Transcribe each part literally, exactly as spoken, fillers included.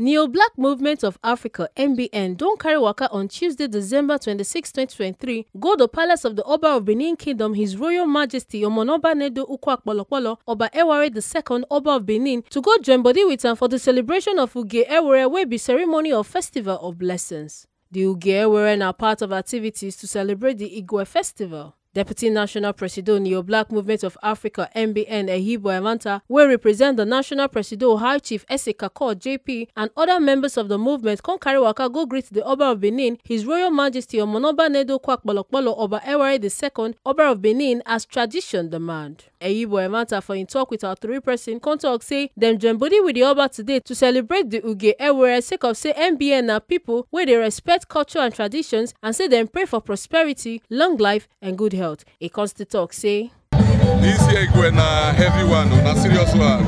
Neo-Black Movement of Africa, N B N, don carry waka on Tuesday, December twenty-six, twenty twenty-three, go the palace of the Oba of Benin Kingdom, His Royal Majesty Omonoba Nedo Ukwu Akpolokpolo, Oba Eware the second, Oba of Benin, to go join body with am for the celebration of Uge Ewere, wey be ceremony of festival of blessings. The Uge Ewere na part of activities to celebrate the Igwe festival. Deputy National Presido, Neo-Black Movement of Africa, N B N, Eyibo Evanta, wey represent the National Presido, High Chief Ese Kakor J P, and other members of the movement come carry waka go greet the Oba of Benin, His Royal Majesty Omonoba Nedo Ukwu Akpolokpolo, Oba Eware the second, Oba of Benin, as tradition demand. Eyibo Evanta, for im talk with our tori person, come talk say dem join body with the Oba today to celebrate the Uge Ewere, sake of say N B N na people wey dey respect culture and traditions, and say dem pray for prosperity, long life, and good health. E come still talk say, This year Igwe na heavy one o, na serious one.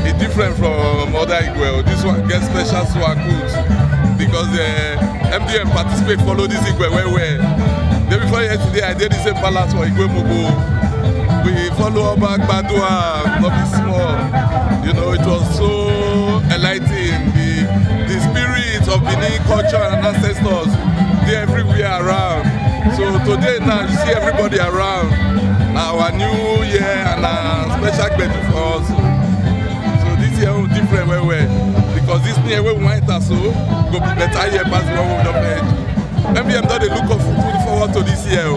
E different from other Igwe o. This one get special swag put because the M D M participate follow this Igwe well well. Day before yesterday, I dey the same palace for Igwe Mobo. We follow Oba Gbadua, no be small. You know, it was so enlightening. The, the spirit of Benin culture and ancestors dey everywhere around. So today now, you see everybody around. Na our new year and na special gbedu for us. So this year own different well well because this year wey we wan enter so go be better year pass the one wey we don finish. M B M don dey look of- look forward to this year o.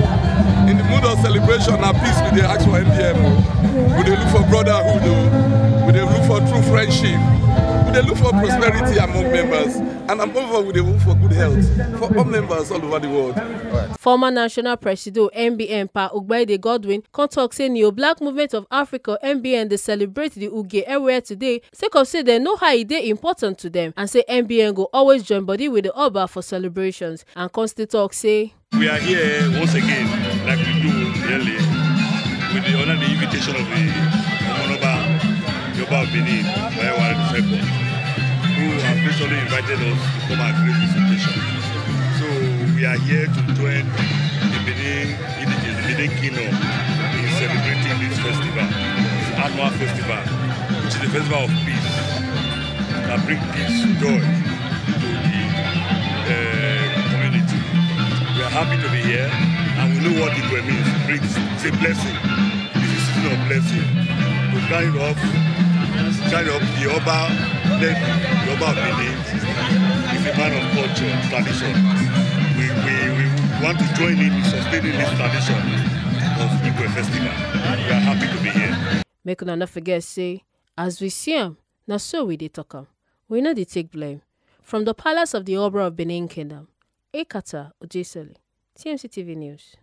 In the mood of celebration and peace, we dey ask for M B M o. We dey look for brotherhood o. We dey look for true friendship. We dey look for prosperity among members. And above all, we dey look for good health for all members all over the world. Former National Presido, N B N, Pa Ugbaide Godwin, come talk say Neo-Black Movement of Africa, N B N, dey celebrate the Uge Ewere today, sake of say dem know how e dey important to dem, and say N B N go always join body with the Oba for celebrations, and come still talk say, We are here once again, like we do yearly, with the honor and the invitation of the Omonoba, the Oba of Benin, Oba Eware the second, who have graciously invited us to come and grace this occasion. So we are here to join the Benin indigenous, the Benin Kingdom, in celebrating this festival, this annual festival, which is a festival of peace, that bring peace, joy to the uh, community. We are happy to be here, and we know what Igwe means. It brings, it's a blessing. It's a season of blessing. To kind of, kind of the Oba, the Oba of Benin is a man of culture, tradition. We, we, we want to join him in sustaining this tradition of Igwe Festival. We are happy to be here. Make una no forget say, as we see am, na so we dey talk am. We no dey take blame. From the palace of the Oba of Benin Kingdom, Ekata Ojesele, T M C T V News.